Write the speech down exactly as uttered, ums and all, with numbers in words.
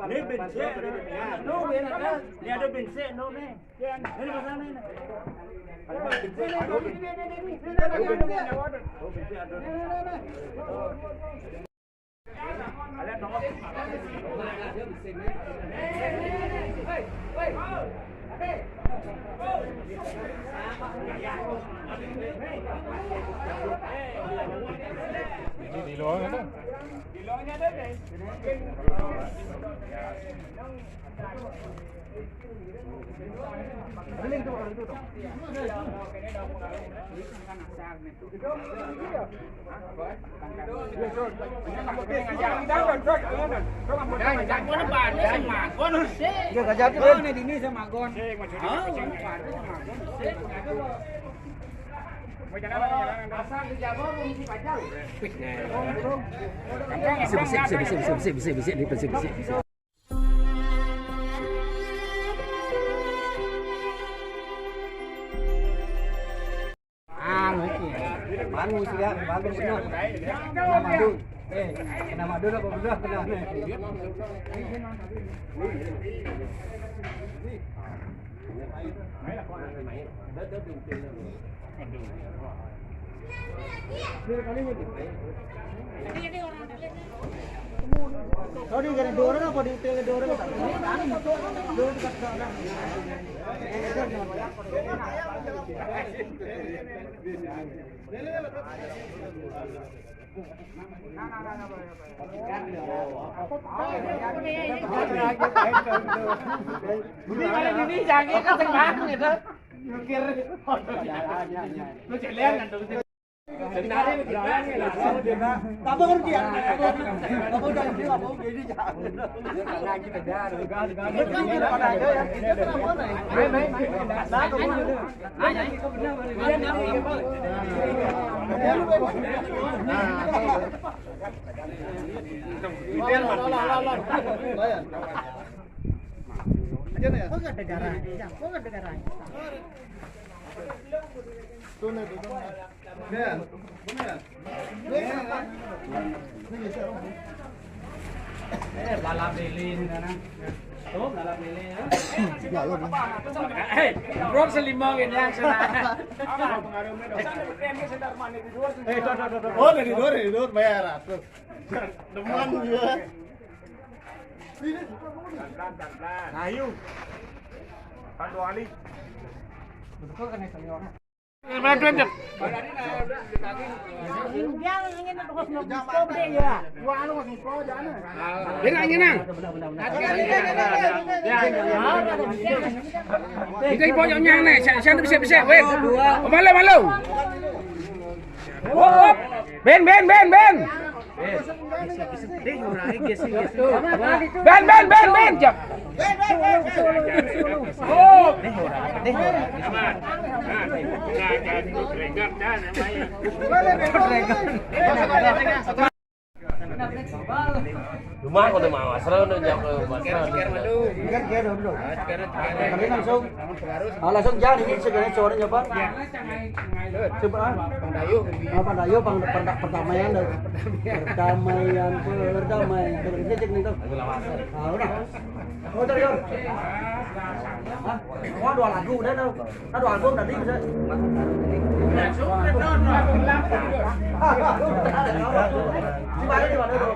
Ini bincik, no, ini ada bincik, no, nih. Ini pasang ini. Ada bincik, ada bincik. Di luar ada. Bisa, bisa, bisa, bisa, bisa, bisa, bisa, bisa, bisa, bisa. Anu iki. Bagus ya, bagus bener. Kena madu. Eh, kena madu apa bener? Kena. Sorry, gara dua orang apa di hotel dua orang? Dua orang. Ini jangan gitu. Mikir. Lu jalan kan tuh. Apa ngerti ya? Apa udah ini apa udah ini ya? Lagi beda. Kan kita pada aja ya. Kita tuh mana ya? Main, main, main. Nah, kamu Eh, lalap lele ini, nah. Tuh, lalap lele, ya. Eh, bro, selimang ini yang sana. Oh, dari luar, dari luar bayar. Tuh. Demen juga. Ayo. Satu kali. Betul kan ya, senior? Jangan ingin terus ngebis kau deh ya. Wah, lu masih kau jangan. Ini lagi nang. Kita ibu yang nyang nih, saya saya bisa bisa, weh. Malu malu. Hop, hop. Ben, ben, ben, ben. Ben, ben, ben, ben, jap. Oh. Rumah kau udah mau asal udah jam lu asal. Kan dia dulu. Tapi langsung, ah, langsung jangan ini sebenarnya suaranya apa? Coba ah. Bang Dayu. Ah, Bang Dayu, Bang, perta-, perdamaian dah. Perdamaian, perdamaian. Coba kita cek nih tuh. Lagu lawas. Ah, udah. Oh, udah, Yor. Hah? Oh, dua lagu udah tuh. Kan dua album tadi bisa. Gimana, gimana tuh?